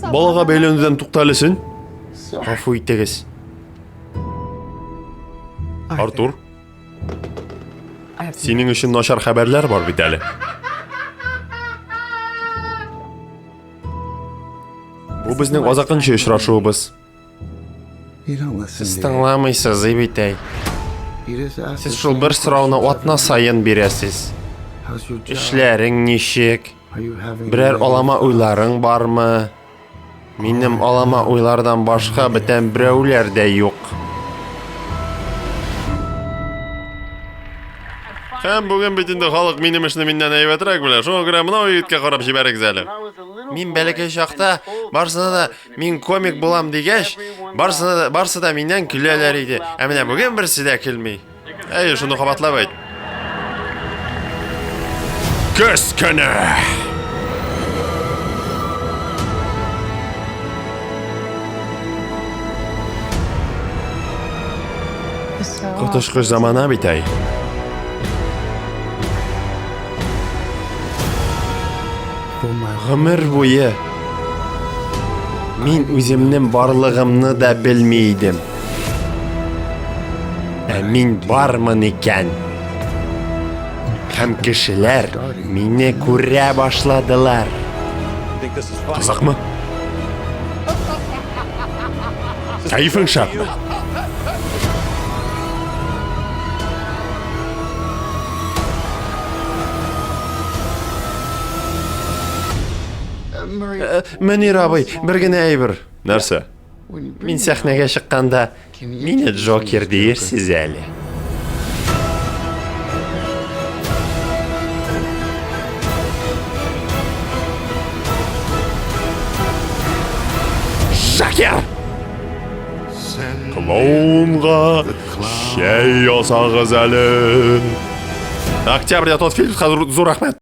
Балага бәйләнүдән тукта әле син. Гафу итегез. Артур, синең өчен начар хәбәрләр бар бит әле. Бу безнең азакынчы очрашуыбыз. Сез тыңламыйсыз, бит әй. Сез шул бер сорауны атна саен бирәсез. Эшләрең ничек? Берәр алама уйларың бармы? Минем алама уйлардан башка бүтән берәүләр дә юк. Һәм бүген бит инде халык минем эшне миннән әйбәтрәк белә. Шуңа күрә менә егеткә карап җибәрегез әле. Мин бәләкәй чакта барсына да мин комик булам дигәч, барсына да, барсы да миннән көләләр иде. Ә менә бүген берсе дә көлми. Әй, шуны кабатлап әйт. Көз көне! Коточкыч замана бит әй. Гомер буе мин үземнең барлыгымны да белми идем. Ә мин бармын икән. Һәм кешеләр мине күрә башладылар. Кызыкмы? Кәефең шәпме? Мөнир абый, бер генә әйбер. Нәрсә? Мин сәхнәгә чыкканда, мине Джокер диерсез әле. Джокер! Клоунга чәй ясагыз әле. Октябрьдә тот фильм, хәзер зур рәхмәт.